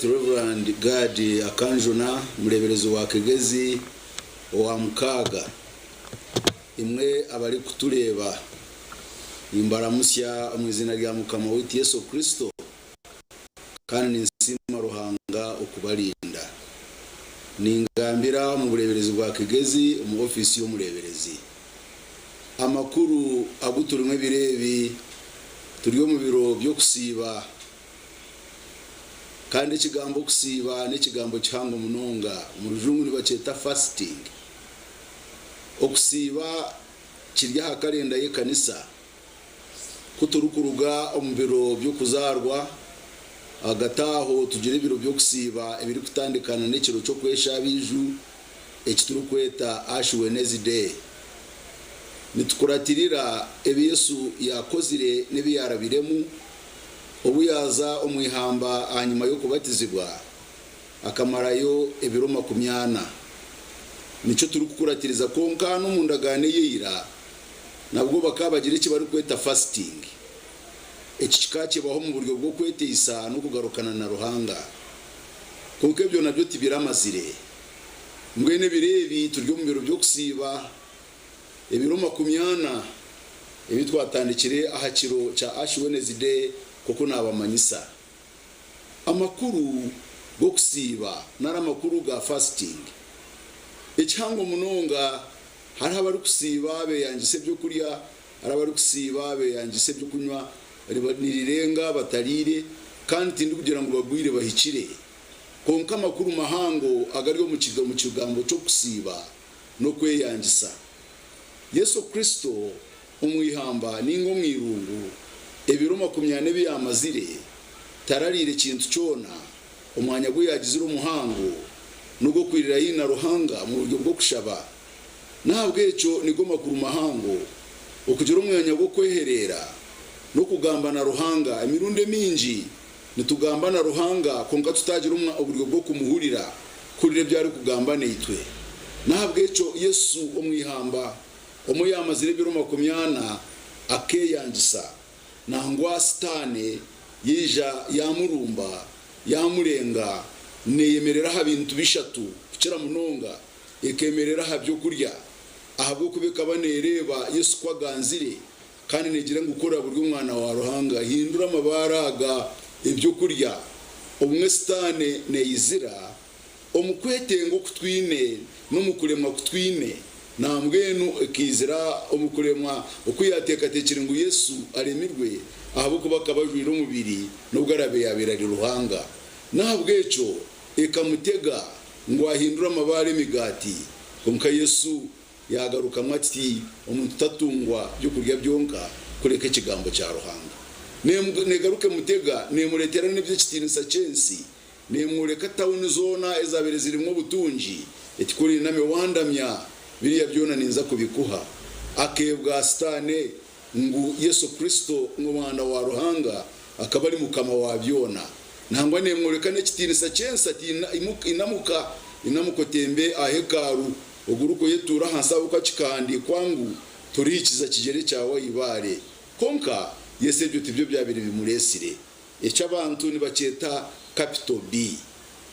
Right Rev. Gad Akanjuna, Omureeberezi wa Kigezi owa mukaaga. Imwe abarikutureeba, nimbaramutsya omu iziina rya Mukama waitu Yesu Kristo kandi ninsiima Ruhanga okubarinda. Ningambira omu bureeberezi bwa Kigezi omu ofiisi y'omureeberezi. Amakuru agu turimu ebiro ebi, turi omu biro by'okusiiba. Kandi ekigambo okusiiba n'ekigambo kihango munonga. Omu rujungu nibakyeta fasting. Okusiiba kiri aha kalenda y'ekanisa. Ku turikuruga omu biro by'okuzaarwa, ahagati aho tugira ebiro by'okusiiba ebirikutandikana n'ekiro ky'okweshabiiju eki turikweta Ash Wednesday. Nitukuratirira ebi Yesu yaakozire n'ebi yaarabiremu obu yaaza omu ihamba ahanyima y'okubatizibwa akamarayo ebiro makumyana. Nikyo turikukuratiriza kwonka n'omu ndagaano eya ira nabwo bakaba bagira eki barikweta fasting. Eki kikaba kibaho omu buryo bw'okweteisa n'okugarukana na Ruhanga. Kwonka ebyo nabyo tibiramazire. Mbwenu ebiro ebi turi omu biro by'okusiiba, ebiro makumyana ebi twatandikire aha kiro kya Ash Wednesday nk'oku naabamanyisa. Amakuru g'okusiiba nari amakuru ga fasting. Ekihango munonga hariho abarikusiiba beyangisa eby'okurya, hariho abarikusiiba beyangisa eby'okunywa, nirirenga batariire kandi tindikugira ngu bagwire bahikire. Kwonka amakuru mahango agari omu kigambo ky'okusiiba n'okweyangisa. Yesu Kristo omu ihamba nainga omu irungu, ebiro makumyana ebi yaamazire, tarariire kintu kyona, omwanya gu yaagizire omuhango n'ogw'okwirira haihi na Ruhanga omu buryo bw'okushaba. N'ahabw'ekyo nigo makuru mahango, okugira omwanya gw'okwehereera n'okugamba na Ruhanga. Emirundi emingi Nitugamba na Ruhanga kwonka tutagira oburyo bw'okumuhurira, kuhurira ebi arikugamba naitwe. N'ahabw'ekyo Yesu omu ihamba omu yaamazire ebiro makumyana akeeyangisa. Nangwa Sitaane yaija yaamurumba, yaamurenga, neeyemerera aha bintu bishatu, kukira munonga ekeemerera aha by'okurya, ahabw'okuba ekaba neereeba Yesu ku aganzire Kandi neegira ngu ku oraabe ori omwana wa Ruhanga, hindura amabaare aga eby'okurya. Obumwe Sitaane neeyizira omu kwetenga oku twine n'omu kuremwa ku twine. Nambwenu ekaizira omu kuremwa oku yaateekateekire ngu Yesu aremirwe ahabw'okuba akaba ajwaire omubiri n'obu araabe yaabaire ari Ruhanga. N'ahabw'ekyo ekamutega ngu ahindure amabaare emigaati. Kwonka Yesu Yaagarukamu ati, Omuntu tatungwa by'okurya byonka, kureka ekigambo kya Ruhanga. Neegaruka emutega, neemureetera n'eby'ekitiinisa ky'ensi, neemworeka tauni zoona ezaabaire zirimu obutungi, eti, Ku oriiname wandamya, biriya byona ninza kubikuha. Akeebwa Sitaane ngu Yesu Kristo Omwana wa Ruhanga akaba ari Mukama wa byona. Nangwa neemworeka n'ekitiinisa ky'ensi ati, Inamuka, inamuka otembe aha hekalu, Ogurikwetuura ahansi ahabw'okuba kikahandiikwa ngu, Torihikiza kigyere kyawe aha ibaare. Kwonka, Yesu ebyo tibyo byabaire bimureetsire. Ekyo abantu nibakyeta capital B.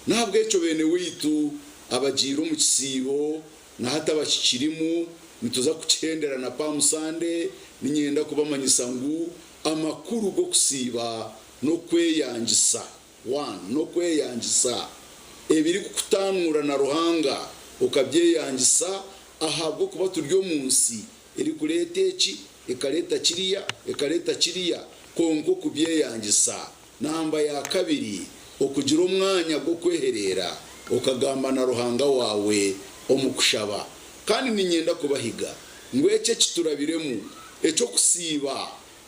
N'ahabw'ekyo beene waitu abagiire omu kisiibo na hati abakikirimu, nituza kukihendera na Palm Sunday, niinyenda kubamanyisa ngu amakuru g'okusiiba n'okweyangisa. One, n'okweyangisa ebirikukutaanura na Ruhanga okabyeyangisa ahabw'okuba turi omu nsi erikureeta eki, ekareeta kiriya, ekareeta kiriya, kwonka okubyeyangisa. Namba ya kabiri, okugira omwanya gw'okwehereera okagamba na Ruhanga waawe omu kushaba. Kandi niinyenda kubahiga ngu eki ekiturabiremu eky'okusiiba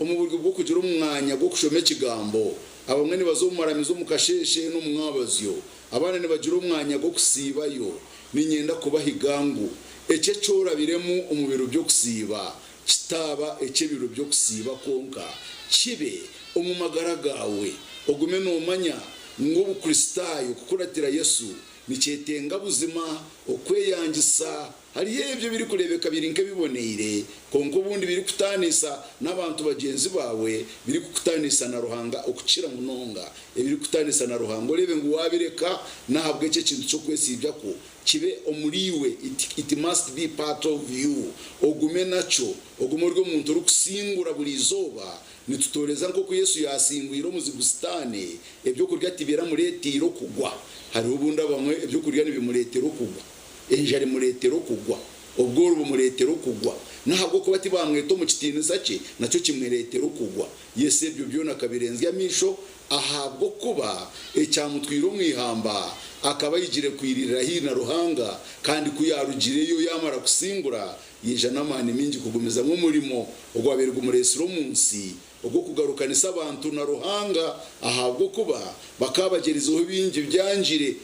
Omu buryo bw'okugira omwanya gw'okushoma Ekigambo, abamwe nibaza omu maramizo omu kasheeshe n'omu mwabazyo, abandi nibagira omwanya gw'okusiibayo. Niinyenda kubahiga ngu eki eki orabiremu omu biro by'okusiiba kitaaba eky'ebiro by'okusiiba kwonka, kibe omu magara gaawe. Ogume noomanya ngu Obukristaayo kukuratira Yesu nikyetenga buzima okweyangisa. Hariho ebyo ebirikureebeka biri nk'ebiboneire, kwonka obundi birikutaanisa n'abantu bagyenzi baawe, birikukutaanisa na Ruhanga okukira munonga. Ebirikutaanisa na Ruhanga oreebe ngu waabireka, n'ahabw'ekyo ekintu ky'okwesiibyakwo kibe omuriiwe, it, it must be part of you, ogume nakyo, ogume ori omuntu orikusingura buri izooba. Nitutooreza nk'oku Yesu yaasingwire omuzigu Sitaane, eby'okurya tibiramureeteire okugwa. Hariho obundi abamwe eby'okurya nibimureetera okugwa, enjara emureetera okugwa, obworo bumureetera okugwa, n'ahabw'okuba tibamweta omu kitiinisa kye, nakyo kimureetera okugwa. Yesu ebyo byona akabirenzya amaisho ahabw'okuba ekyamutwire omu ihamba akaba aijire kwirira haihi na Ruhanga, kandi ku yaarugireyo yaamara kusingura, yaija n'amaani maingi kugumizamu omurimo ogwabaire gumureetsire omu nsi, ogw'okugarukanisa abantu na Ruhanga, ahabw'okuba bakaba bagyerizeho bingi byangire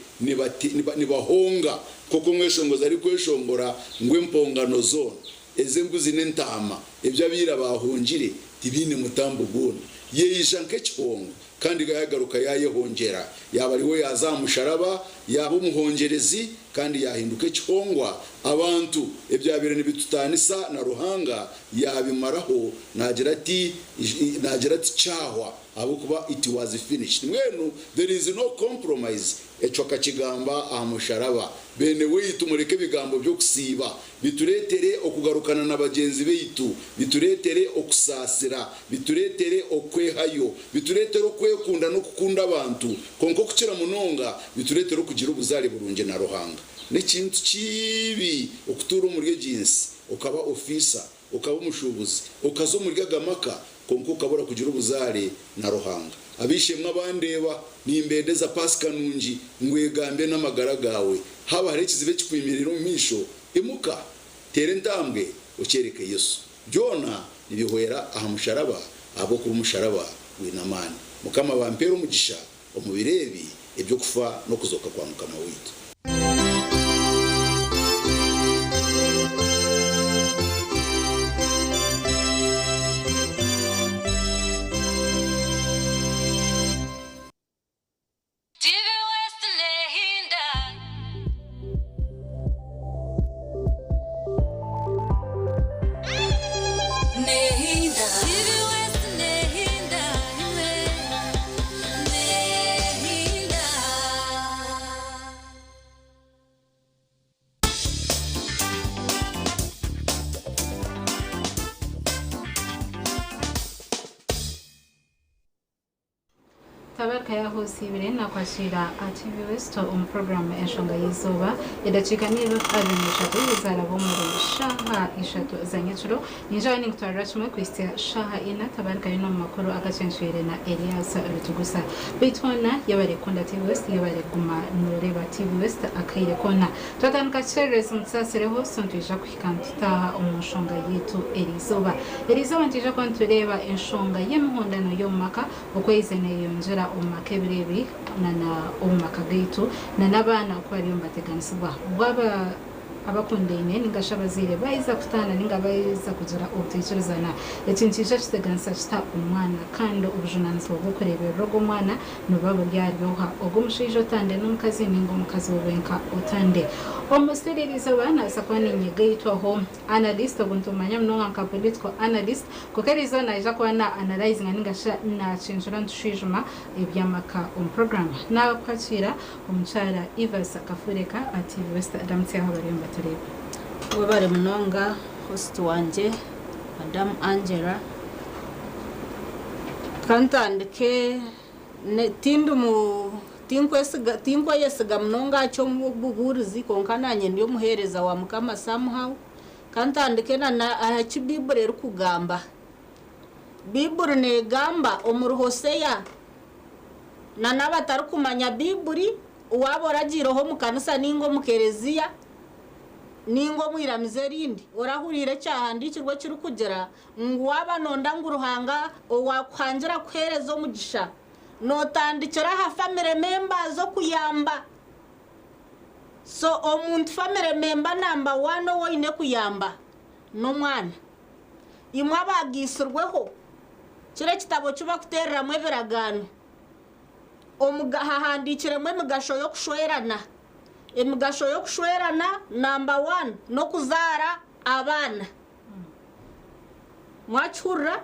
nibahonga, nk'oku omweshongozi arikweshongora ngu empongano zoona ez'embuzi n'entaama ebi abaira baahongire tibiine mutambo gwona. Yaija nk'ekihongo kandi yaagaruka yaayehongyera. Yaaba ariwe yaaza aha musharaba, yaaba omuhongyerezi kandi yaahinduka ekihongwa. Abantu ebyabaire nibitutaanisa na Ruhanga yaabimaraho, naagira ati, naagira ati, Kyahwa, ahabw'okuba it was finished. Mbwenu there is no compromise. Ekyo akakigamba aha musharaba. Beene waitu mureke ebigambo by'okusiiba bitureetere okugarukana na bagyenzi baitu, bitureetere okusaasira, bitureetere okwehayo, bitureetere okwekunda n'okukunda abantu, kwonka okukira munonga bitureetere okugira obuzaare burungi na Ruhanga. N'ekintu kibi okutuura omuri egi nsi okaba ofiisa, okaba omushuubuzi, okaza omuri aga maka kwonka okabura kugira obuzaare na Ruhanga. Ab'eishe-emwe abandeeba, nimbendeza Paasika nungi, ngu egambe n'amagara gaawe. Haaba hariho ekizibu ekikwimereire omu maisho, imuka, teera entambwe okyereke Yesu. Byona nibihwera aha musharaba ahabw'okuba omusharaba gwine amaani. Mukama abampeere omugisha omu biro ebi eby'okufa n'okuzooka kwa Mukama waitu. TV West nehinda. Nehinda. TV West nehinda imwe nehinda. Tabarika yaho osiibire nakwakira aha TV West omu puroguraamu Enshonga y'eizooba. Edakiika n'ebiro 23 ezaraba omuri shaaha ishatu za nyekiro. Ninjaba ninkutwarira kimwe kuhitsya shaaha ina. Tabarika yo n'omu makuru agacencwire na Elias Rutugusa. Beitu hoona yebare kukunda TV West, yebare kuguma noreeba TV West akaire koona. Twatandika kikyererezi mutusaasireho so nitwija kuhika nitutaaha omu nshonga yaitu eriizooba. Eriizooba nitwija kuba nitureeba enshonga y'emihondano y'omu maka oku eize neeyeyongyera omu maka ebiro ebi na na omu maka gaitu na n'abaana oku bariyo nibateganisibwa. Bwaba abakundaine ninga shi abazaire baiza kutaana ninga baiza kugira obutaikirizana, eki nikiija kiteganisa kita omwana kandi obujunanizibwa bw'okureeberera ogwo mwana nibuba buri ahari oha? Ogwo omushaija otande n'omukazi ninga omukazi we wenka otande? Omu studio eriizooba naabaasa kuba ninyegaitwaho Analyst, ogu nitumumanya munonga nka political analyst, kwonka eriizooba naija kuba na analyzinga ninga shi nakinjura nitushwijuma eby'amaka omu program. Naakwakiira omukyara Evas Kafureka aha TV West Ramutsyaho abariyo nibatureeba. Webare munonga host wangye Madamu Angela. Kantandike tindi mu tinkwesiga tinkweyesiga munonga aha ky'obubuurizi kwonka naanye ndi omuheereza wa Mukama somehow. Kantandike na na aha ki Baiburi erikugamba. Baiburi neegamba omuri Hosea na n'abatarikumanya Baiburi, waaba oragiireho omu kanisa nainga omu kereziya nainga omu iramizo erindi, orahuriire ekyahandiikirwe ekirikugira ngu waaba noonda ngu Ruhanga owaakuhangire akuheereze omugisha, nootandikira aha family members okuyamba. So omuntu family member number one ou oine kuyamba n'omwana. Imwe abaagiisirweho, kiri ekitabo ki bakuteereramu ebiragaano, omu hahandiikiremu emigasho y'okushwerana. Emigasho y'okushwerana namba wani n'okuzaara abaana. Mwakihurira?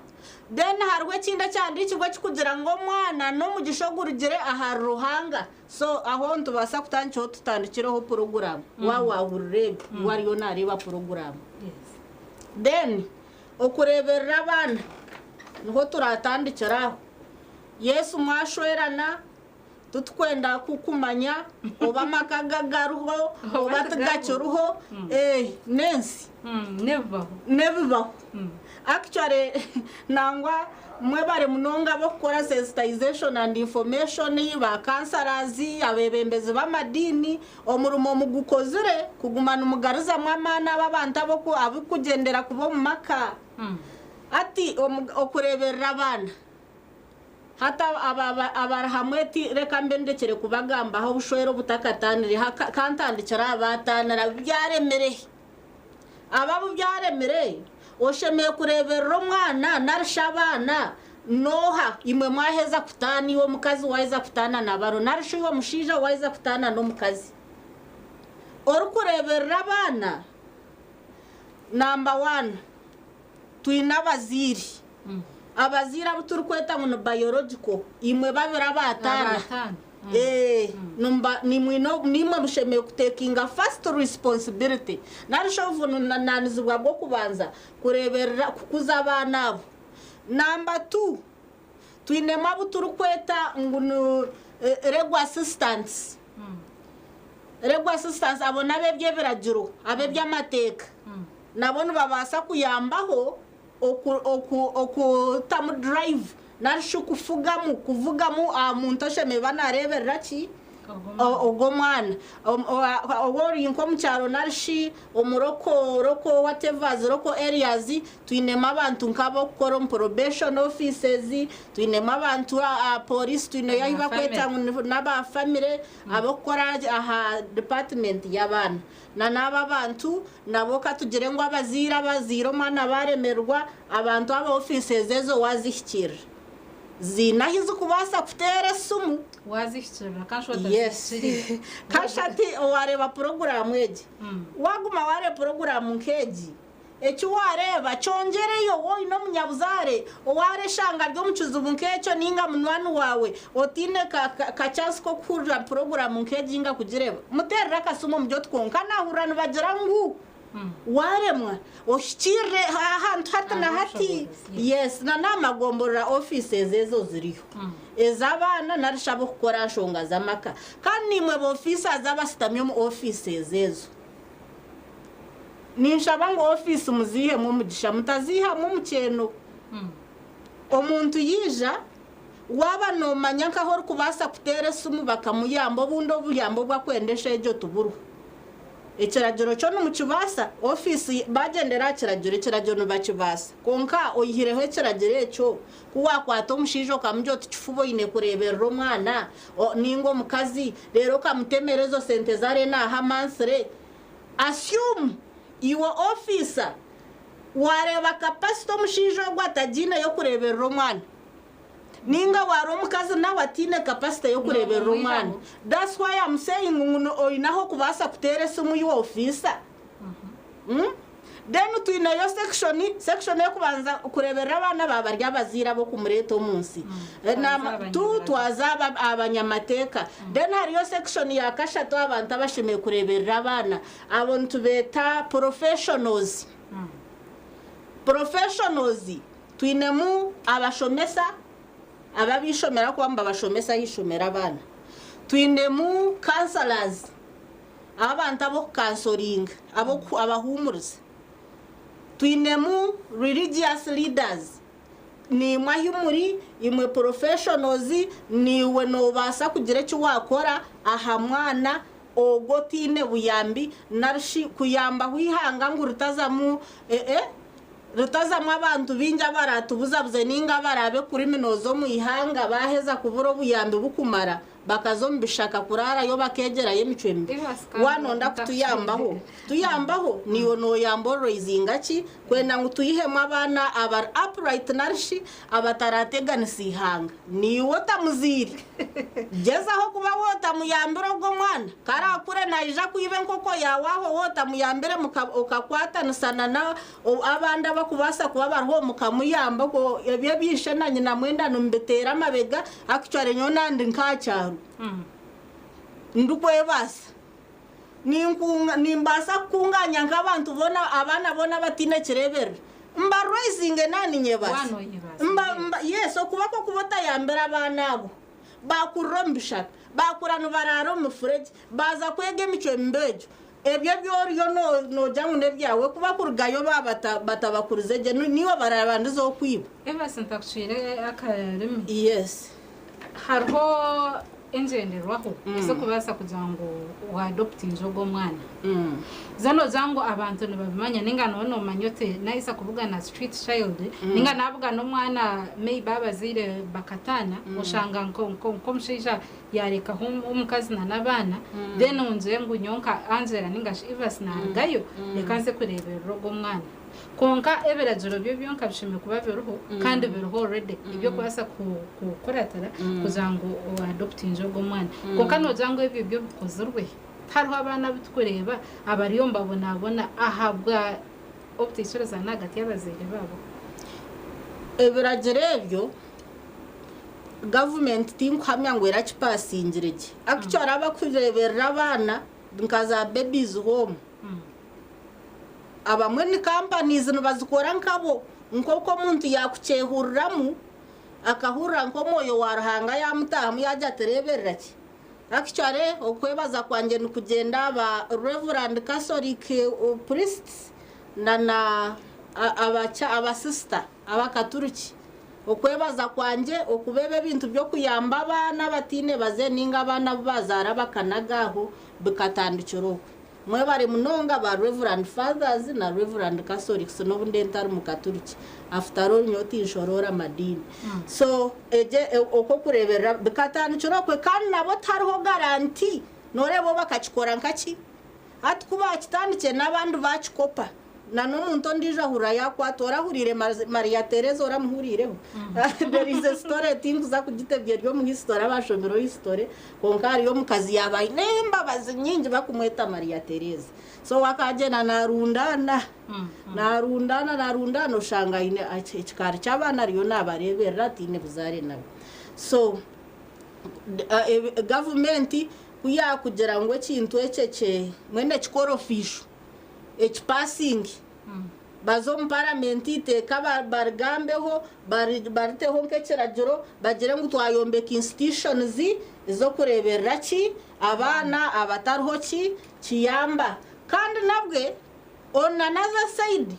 Then hariho ekindi ekyahandiikirwe ekirikugira ngu omwana n'omugisha ogurugire ahari Ruhanga. So aho nitubaasa kutandikiraho tutandikireho puroguraamu. Waaba waahurira ebyo, iwe ariyo naareeba puroguraamu. Then okureeberera abaana niho turatandikire aho. Yesu mwashwerana, titukwenda kukumanya oba amaka gariho oba tigakiriho, n'ensi. N'ebibaho. N'ebibaho. Actually nangwa mwebare munonga ab'okukora sensitization and information, ba counsellors, abeebembezi b'amadiini, omurimo mugukozire kuguma nimugarizamu amaani abo abantu abarikugyendera kuba omu maka. Hati okureeberera abaana, hati abari hamwe ti reka mbe ndekire kubagambaho obushwere obutakataanire, kantandikire aha baataanira byaremire. Aba abu byaremire, oshemereire kureeberera omwana nari shi abaana n'oha? Imwe mwaheza kutaana, iwe omukazi waaheza kutaana na baro nari shi iwe omushaija waaheza kutaana n'omukazi. Orikureeberera abaana, namba wani, twine abazaire. Abazaire abu turikweta ngu ni biological, imwe babiri abaataana. Abaataana. Nimwe mushemereire kutekinga first responsibility nari shi obuvunanizibwa bw'okubanza kureeberera kukuza abaana abo. Namba tu, twinemu abu turikweta ngu ni legal assistants. Legal assistants abo n'ab'eby'ebiragiro, ab'eby'amateeka. Nabo nibabaasa kuyambaho okutamu drive nari shi kufugamu kuvugamu aha muntu oshemereire kuba naareeberera ki ogwo omwana. Oba ori nk'omu kyaro nari shi omu local whatevers, local areas, twinemu abantu nk'ab'okukora omu probation offices, twinemu abantu aha police, twineyo ahu bakweta ngu n'aba family ab'okukora aha department y'abaana. Na n'abo abantu nabo katugire ngu abazaire abazaire omwana baremerwa, abantu aba offices ezo waazihikirira. Ziine ahu zikubaasa kuteera esimu. Wazihikirira kandi Yes. otazihikirira. Kashati wareeba puroguraamu egi, waguma wareeba puroguraamu nk'egi, eki wareeba kyongyereyo woine omunyabuzaare owareshanga ari omu kizibu nk'ekyo ninga munywani waawe otiine ka chance k'okuhurira puroguraamu nk'egi ninga kugireeba, muteerere akasimu omuri oti kwonka naahurira nibagira ngu waremwa ohikirire ahantu hati na hati. Yes, na n'amagomborora offices ezo ziriyo ez'abaana nari shi ab'okukora nshonga z'amaka. Kandi nimwe ba officers abashutami omu offices ezo, ninshaba ngu ofiisi muziihemu omugisha, mutaziihamu omukyeno. Omuntu yaija, waaba noomanya nk'ahu orikubaasa kuteera esimu bakamuyamba, obundi obuyambi obu akwenda esha egyo tiburiho. Ekiragiro kyo nimukibaasa, ofiisi bagyendera aha kiragiro, ekiragiro nibakibaasa. Kwonka oyihireho ekiragiro ekyo, ku waakwata omushaija okamugira oti kifuba oine kureeberera omwana ninga omukazi, reero okamutemera ezo sente zariyo naaha monthly, assume iwe officer waareeba capacity omushaija ogwo atagiine y'okureeberera omwana, ninga waara omukazi nawe atiine capacity y'okureeberera omwana. That's why I'm saying ngu oine aho okubaasa kuteera esimu iwe officer. Then twineyo section y'okubanza kureeberera abaana baba bari abazaire ab'okumureeta omu nsi. Tu twaza abanyamateeka. Then hariyo section ya kashatu, abantu abashemereire kureeberera abaana. Abo nitubeeta professionals. Professionals twinemu abashomesa, ab'ab'eishomero ahakuba nibabashomesa ah'eishomero abaana. Twinemu counsellors, abantu ab'okukansoringa, abahuumuriza. Twinemu religious leaders. Nimwe ahu muri imwe professionals, niiwe noobaasa kugira eki waakora aha mwana ogwo otiine buyambi nari shi kuyambaho eihanga ngu ritazamu abantu baingi abaratubuzabuze ninga abaraabe criminals omu ihanga baaheza kubura obuyambi bukumara. Bakaza omu bishaka kuraarayo bakeegyerayo emicwe mibi. Waanonda kutuyambaho, tuyambaho naiwe nooyamba oraizinga ki kwenda ngu twihemu abaana abari upright nari shi abatarateganisa ihanga. Naiwe otamuzaire, gyezaho kuba wootamuyambire ogwo omwana ku araakure naija kwiba enkoko yaawe aho wootamuyambire okakwatanisa na abandi abakubaasa kuba bariho mukamuyamba okwo ebyo ebi ishe na nyina mwenda nimubiteera amabega actually nyowe nandi nk'aha kyaro ndikwebaasa nimbaasa kukunganya nk'abantu boona abaana boona abataine kireeberera mba raisinge naaba ninyebaasa yes okuba kw'okuba otayambire abaana abo Baakurira omu bishaka, baakura nibaraara omu mifuregye, baaza kwega emicwe mibi egyo. Ebyo ebi oriyo noogira ngu n'ebyawe ku bakurugayo baaba batabakurize gye, niiwe barabandizeho kwiba. Evans ntakucwire akarimi. Yes. Hariho engyenderwaho ez'okubaasa kugira ngu waadoptinge ogwo omwana. Za noogira ngu abantu nibabimanya ninga nooba noomanya oti nahisa kubugana street child ninga naabugana omwana maybe abazaire bakataana oshanga nk'omushaija yaarekaho omukazi na n'abaana then ongire ngu nyowe nka Angela ninga shi Evas naarugayo reka nze kureeberera ogwo omwana. Kwonka ebiragiro byo byonka bishemereire kuba biriho kandi biriho already eby'okubaasa kukuratira kugira ngu oadoptingye ogwo omwana. Kwonka noogira ngu ebyo byo bikozirwe? Tihariho abaana abu turikureeba abariyo nibabonabona ahabwa obutaikirizana ahagati y'abazaire baabo? Ebiragiro ebyo gavumenti tinkuhamya ngu erakipasingire gye. Actually abakureeberera abaana nka za babies home abamwe ni companies nibazikora nkabo nk'oku omuntu yaakukyehuriramu akahurira nk'omwoyo wa Ruhanga yaamutaahamu yaagira ati reeberera ki. Actually okwebaza kwangye nikugyenda aba Reverand Catholic priests na na abasisita abakaturiki. Okwebaza kwangye okuba ebi ebintu by'okuyamba abaana abataine bazaire nainga abaana abu baazaara bakanaga aho bikatandikira okwe. Mwebare munonga ba Reverand Fathers na Reverand Catholics n'obu ndi ntari mukaturiki. After all nyowe tinshoroora madiini. So egye okwo okureeberera bikatandikira okwe kandi nabo tihariho guarantee nooreeba bo bakakikora nkaki? Hati ku baakitandikire n'abandi baakikopa na n'omuntu ondiijo ahurira yaakwatwa. Orahuriire Maria Teresa oramuhuriireho? There is a story tinkuza kugitebya eri omu history abaashomireho history kwonka hariyo omukazi yaaba aine embabazi nyingi bakumweta Maria Teresa. So akaagyenda naarundaana, naarundaana, naarundaana oshanga aine ekikaari ky'abaana ariyo naabareeberera ataine buzaare nabo. So Gavumenti ku yaakugira ngu ekintu ekyo mbwenu ekikore official, ekipasinge, baze omu paramenti eiteeka barigambeho, bariteho nk'ekiragiro bagire ngu twayombeka institutions ez'okureeberera ki abaana abatariho ki kiyamba. Kandi nabwe on another side,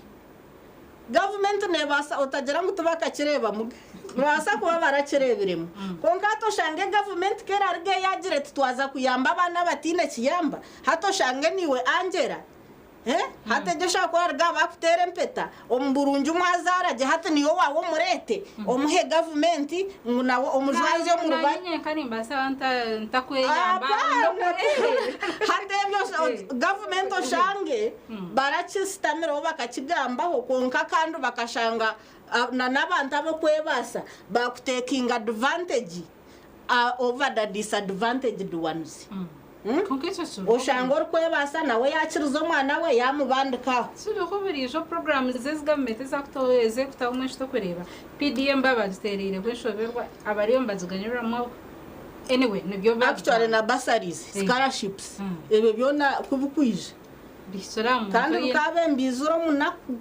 Gavumenti nebaasa otagira ngu tibakakireebamu ge. Nibabaasa kuba barakireebiremu. Kwonka hati oshange gavumenti ku erariga yaagira eti twaza kuyamba abaana abataine kiyamba, hati oshange naiwe Angela, hati egyo eshaaha ku oraruga aha baakuteera empeta, omu burungi mwazaara gye hati niiwe owaawe omureete omuhe gavumenti ngu nawe omujwanzye omu ruba. Naanye nyenka nimbaasa ntakweyamba. Apaana! Hati ebyo gavumenti oshange Barakisitamireho bakakigambaho kwonka kandi bakashanga na n'abantu ab'okwebaasa baakutekinga advantage over the disadvantaged ones. Kwonka ekyo kiriho. Oshanga orikwebaasa nawe yaakiriza omwana we yaamubandika aho. Kiriho buriijo programmes ezi gavumenti ezikutaho mbwenu shi tokureeba PDM baabagiteereireho enshoberwa abariyo nibagiganyurwamu anyway nibyo Actually na bursaries, scholarships ebyo byona ku bikwija Bihikire aha muntu Kandi oine. bikaba embiizire omunaku.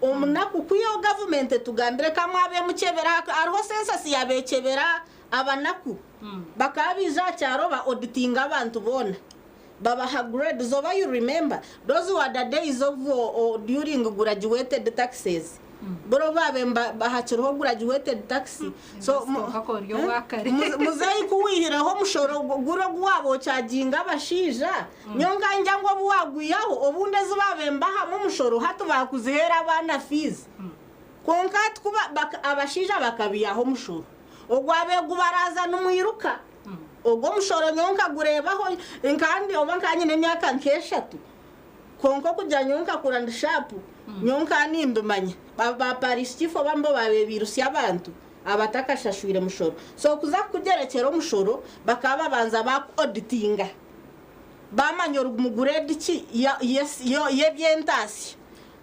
Omunaku ku yo gavumenti etugambire ka mwabe mukyebera hariho census yaaba ekyebera abanaku. Bakaba baija aha kyaro ba auditinga abantu boona. Babaha grades oba you remember those were the days of during graduated taxes. Buri obu baabaire hakiriho graduated tax. So Kwonka kori owakare. Muzeeyi ku wihireho omushoro guri ogu waaba okyaginga abashaija, Nyowe nkangya ngu obu waagwihaho, obundi ezi baabaire nibahamu omushoro hati baakuziheera abaana fiizi. Kwonka hati ku abashaija bakabiihaho omushoro, ogwabaire gubaraaza nimwiruka. Ogwo omushoro nyowe nkagureebaho nkandi oba nkaba nyine emyaka nk'eshatu kwonka okugira nyowe nkakura ndi sharp nyowe nkaba nimbimanya. Ba parish chief oba nibo baabaire bairusya abantu abatakashashwire mushoro. So kuza kukugyerekyera omushoro bakaba babanza baaku auditinga baamanya ori mu grade ki y'eby'entaasya.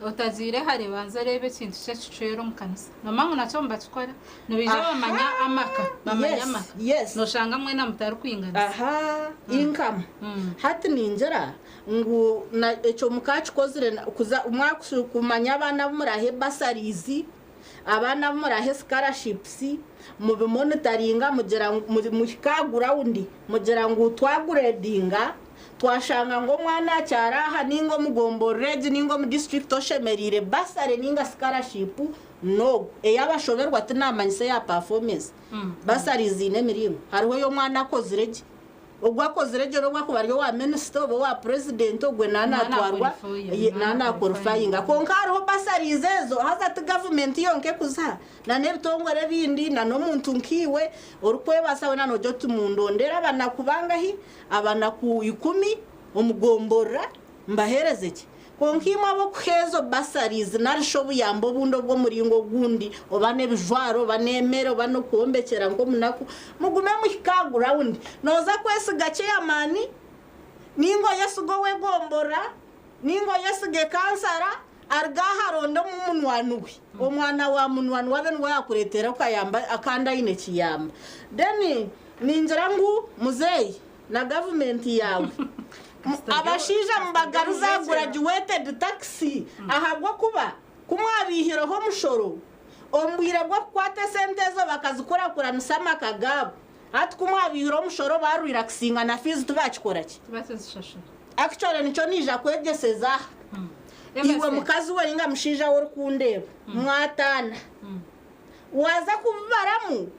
Otagiire hare banza oreebe ekintu ky'ekicwero omu kanisa. Noomanya ngu nakyo nibakikora? Nibaija bamanya amaka, bamanya amaka. Nooshanga mwena mutarikwinganisa. Aha, income. Hati ningira ngu ekyo mukaakikozire kuza mwakumanya abaana abu muraahe bursaries, abaana abu muraahe scholarships, mubimonitaringa mugira ngu muhike aha ground mugira ngu twaguredinga, Twashanga ngu omwana akyari aha ninga omu gomborora egi ninga omu disiturikiti oshemereire basare ninga sikarashipu n'ogu. Ey'abashoberwa tinamanyisa eya pafomesi. Basari ziine emiringo. Hariho ey'omwana akozire gye. Ogwo akozire gye n'obu akuba ari owa minisita oba owa purezidenti ogwe naaba natwarwa naaba nakorifayinga. Kwonka hariho basarizi ezo haza ti gavumenti yonka ekuziha. Na n'ebitongore ebindi na n'omuntu nkaiwe orikwebaasa weena noogira oti mundondere abanaku bangahi, abanaku ikumi omu gomborora mbaheereze ki? Kwonka imwe ab'okuha ezo bursaries nari shi obuyambi obundi obw'omuringo ogundi oba n'ebijwaro oba n'emere oba n'okwombekyera nk'omunaku, mugume muhike aha ground. Nooza kwesiga chairman ninga oyesiga ow'egomborora Ninga oyesige kansara aruge aha aronde omu munywani we, omwana wa munywani we abe niwe yakureetera okayamba kandi aine ekiyamba. Then ningira ngu muzeeyi na gavumenti yaawe abashaija mubagaruze aha graduated tax ahabw'okuba ku mwabaihireho omushoro omu bwire bw'okukwata esente ezo bakazikurakuranisa amaka gaabo hati ku mwabaihireho omushoro baarwirakisinga na fiizi tibakikora ki? Tibakizishashura. Actually nikyo naija kwegyeseza aha. Iwe mukazi we ninga mushaija we orikundeeba mwataana. Waaza kubibaramu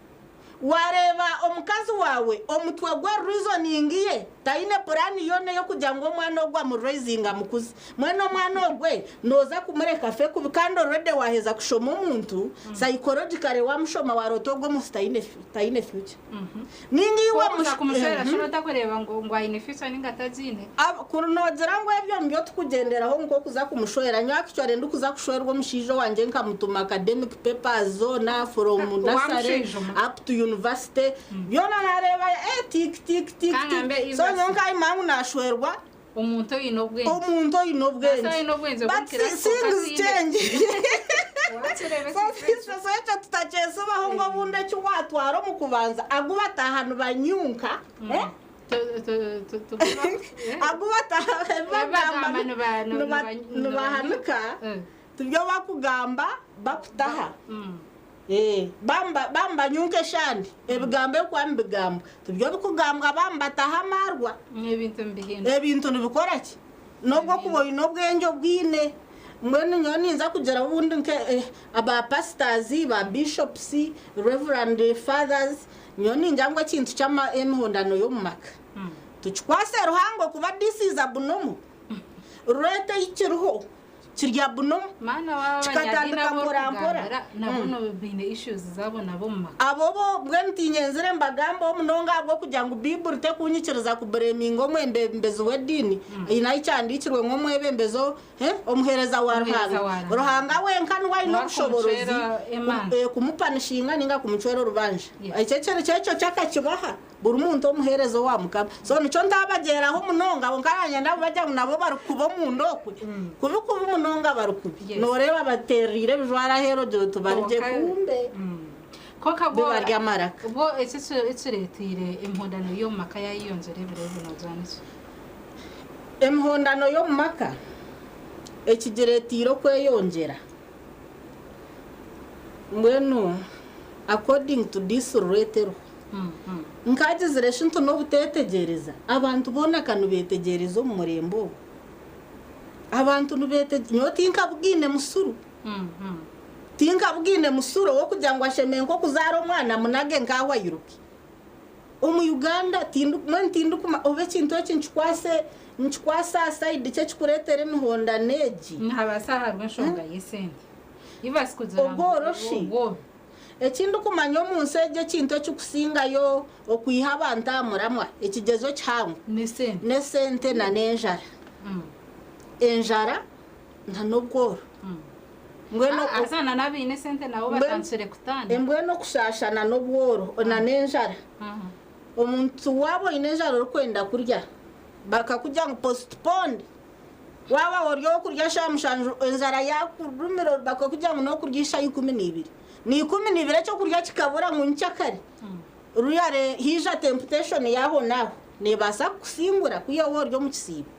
waareeba omukazi waawe omutwe gwe reasoning ye taine plan yoona ey'okugira ngu omwana ogwo amu raisinge amukuze. Mbwenu omwana ogwe nooza kumureka afe kubi kandi already waaheza kushoma omuntu psychologically waamushoma waareeba oti ogu omuntu taine future. Ninga iwe Wakuza kumushwera shura otakureeba ngu aine future ninga atagiine. Kuri nogira ngu ebyo nibyo tukugyenderaho nk'okuza kumushwera, nyowe actually ndikuza kushwerwa omushaija owangye nkamutuma academic papers zoona from nursery up to university byona nareeba eh tick tick tick tick so nyowe nkayimanya ngu nashwerwa Omuntu oine obwengye. Omuntu oine obwengye. Oine obwengye But things change. So ekyo tutakyesibaho ngu obundi eki watwara omu kubanza agu bataaha nibanyunka eh? Agu bataaha ebi bagamba nibahanika tibyo bakugamba bakutaha. Bamba banyunka eshandi, ebigambo ebikuba nibigambwa tibyo bikugambwa bamba bataho amaarwa. Ebintu nibihinduka. Ebintu nibikora ki? N'obu okuba oine obwengye obwine. Mbwenu nyowe ninza kugira obundi nke ba pastors, ba bishops, reverend fathers, nyowe ningira ngu ekintu ky'emihondano y'omu maka tukikwase Ruhanga okuba this is abnormal. Rate ei kiriho. Kiri abnormal. Maana waaba Kikatandika abanyadiini abu mpora mpora. orikugambira nabo no baine issues zaabo nabo omu maka. Abo bo mbwenu tinyenzire mbagambeho munonga ahabw'okugira ngu Baiburi tekunyikiriza kubureminga omwebembezi w'ediini. Eine ahu kyandiikirwe ngu omwebembezi omuheereza wa Omuheereza Ruhanga. wa Ruhanga. Ruhanga wenka niwe aine Niwe obushoborozi akumucwera emanja. kumupanishinga ninga kumucwera orubanja. Yes. Ekyo ekyo ekyo kyo akakibaha. Buri muntu omuheereza owa Mukama. So nikyo ntabagyeraho munonga kwonka nanye nabo bagya ngu nabo bari kubi omunda okwe. Kubi kubi munonga bari kubi. Yes. Noreeba batereriire ebijwaro aheeru ogira oti bari gye Kwonka kumbe Kwonka bo bwo bari amaraka. Bwo eki ekireteire emihondano y'omu maka yayeyongyera ebiro ebi nogira niki? Emihondano y'omu maka ekigireteire okweyongyera mbwenu according to this rate eriho. Nkagizire shi nti n'obuteetegyereza? Abantu boona ka nibeetegyereza omu murembe ogu. Abantu nibeetegyereza. Nyowe tinkabugaine musuru. Tinkabugaine musuru ow'okugira ngu ashemereire nk'okuzaara omwana amunage nk'aho airuke. Omu Uganda tindu, mbwenu tindikuma oba ekintu eki nkikwase nkikwase aha sayidi ki ekikureetera emihondano egi. Nihabaasa hariho enshonga y'esente. Ibaasi kugira ngu Obworo shi? obworo. Eki ndikumanya omu nsi egi ekintu ekirikusingayo okwiha abantu aha muramwa, ekigyezo kihango, n'esente na n'enjara. Enjara na n'obworo. Mbwenu Haza na n'abaine esente nabo batandikire kutaana. Mbwenu okushaasha na n'obworo na n'enjara. Omuntu waaba oine enjara orikwenda kurya, bakakugira ngu postpone. Waaba ori ow'okurya shaaha mushanju enjara yaakurumire bakakugira ngu n'okurya eshaaha 12. Ni 12 ekyokurya kikabura ngu nkyakare. Ruyare haija temptation y'ahonaaho neebaasa kukusingura kwiha waaba ori omu kisiibo.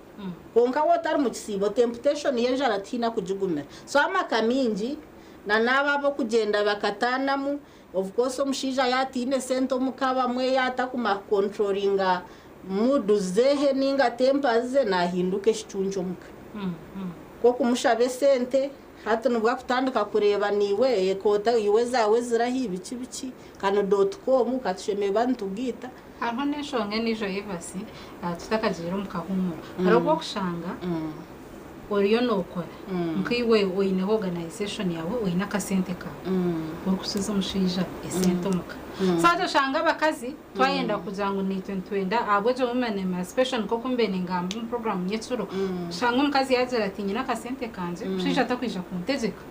Kwonka waaba otari mu kisiibo temptation y'enjara tihaine kugigumira. So amaka maingi na n'abo ab'okugyenda bakataanamu Of course omushaija yaaba ataine sente omuka abamwe yaaba atakumanya ku controllinga moods zehe ninga tempers ze nahinduka ekicuncu omuka. Nk'okumushaba esente hati nibwo akutandika kureeba naiwe ekoota iwe ezaawe zirahi biki biki kanu dot com katushemereire kuba nitugiita. Hariho n'enshonga endiijo Evasi tutakagiire omu kahuumuro. Hariho obu orikushanga oriyo nookora nkaiwe oineho organisation yaawe oine akasente kaawe orikusuza omushaija esente omuka. So hati oshanga abakazi twayenda kugira ngu naitwe nitwenda ahabw'egyo women emancipation nk'oku mbaire ningamba omu program nyekiro, oshanga omukazi yaagira ati nyine akasente kangye omushaija takwija kuntegyeka.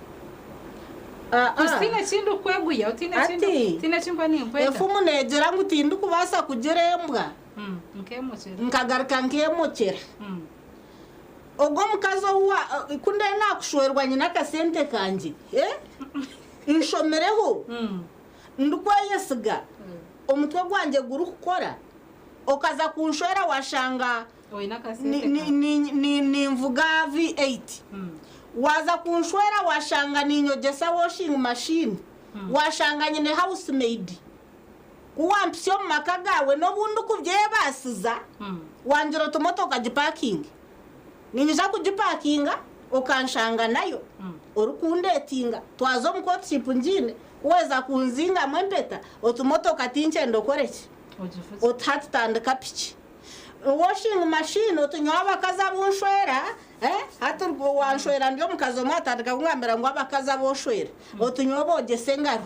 Tihaine ekindi kukweguya, tihaine ekindi Ati, tihaine eki nkuba ninkweta. efumu neegira ngu tindikubaasa kugira embwa Nkeemokyera. nkagaruka nkeemokyera. Ogwo omukazi ou wa ku ndaabe naakushwerwa nyine akasente kangye, nshomireho, ndikweyesiga, omutwe gwangye gurikukora, okaza kunshwera waashanga Oine akasente kaawe. ninvuga V8, waaza kunshwera waashanga ninyogyesa washing machine, waashanga nyine house maid, Ku wampitsya omu maka gaawe n'obu ndikubyebaasiza, wangira oti motoka gipakinge. Niinyija kugipakinga okanshanga nayo orikundeetinga. Twaza omu courtship ngiine, ku waaheza kunzingamu empeta oti motoka tinkyenda okore ki? Oti hati tandika piki. Washing machine oti nyowe abakazi abu nshwera, hati wanshwera ndi omukazi omwe atandika kungambira ngu abakazi abu oshwera oti nyowe boogyesa engaro.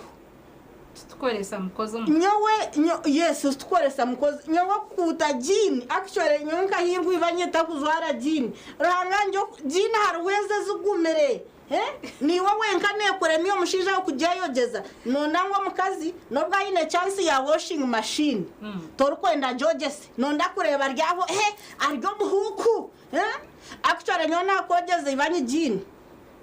Titukoresa mukozi omu. Nyowe, nyo, yes, titukoresa mukozi. Nyowe okukuuta jean, actually nyowe nkahiirwa ibanye takujwara jean. Ruhanga ngye, jean hariho ezo ezigumire, eh, niiwe wenka neekuremya omushaija okugyeyogyeza. Nonda ngu omukazi n'obu aine chance ya washing machine, torikwenda agyogyese. Nonda kureeba ari aho, eh, ari omuhuuku, eh. Actually nyowe naakwogyeza ibanye jean.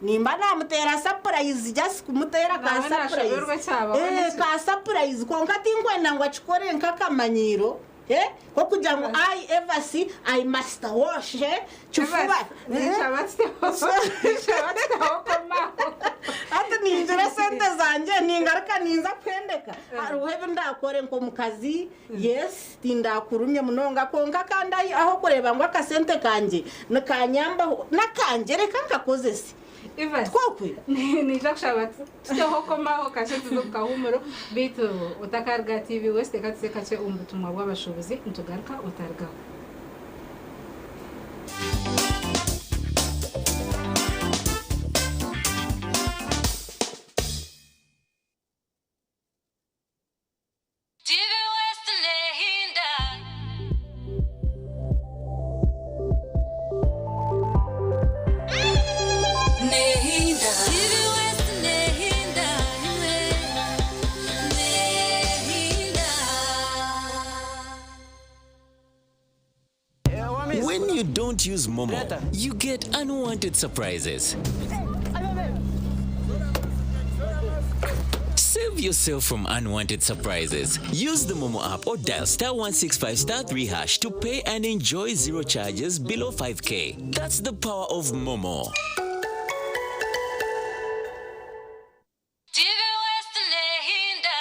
Nimba namuteera sapurayizi just kumuteera ka Nawe nashoberwa sapurayizi ekyabaho Eh, niki. ka sapurayizi kwonka tinkwenda ngu akikore nk'akamanyiiro eh, k'okugira ngu I Evasi I must wash eh, kifuba Evasi, eh. ninshaba tuteho ninshaba tuteho komaho. Hati ningira esente zangye ningaruka ninza kuhendeka hariho ebi ndakore nk'omukazi yes tindakurumye munonga kwonka kandi ahi ahokureeba ngu akasente kangye nikanyambaho n'akangye reka nkakozese Evans, Twokwe. Niija kushaba tuteho komaho kakye tuze omu kahuumuro beitu otakaruga TV West reka tuze kakye omu butumwa bw'abashuubuzi nitugaruka otarugaho. TV West nehinda. Nehinda. TV West nehinda. Imwe. Nehinda. When you don't use Momo, you get unwanted surprises. Save yourself from unwanted surprises. Use the Momo app or dial star 165 star 3 hash to pay and enjoy zero charges below 5K. That's the power of Momo. TV West nehinda.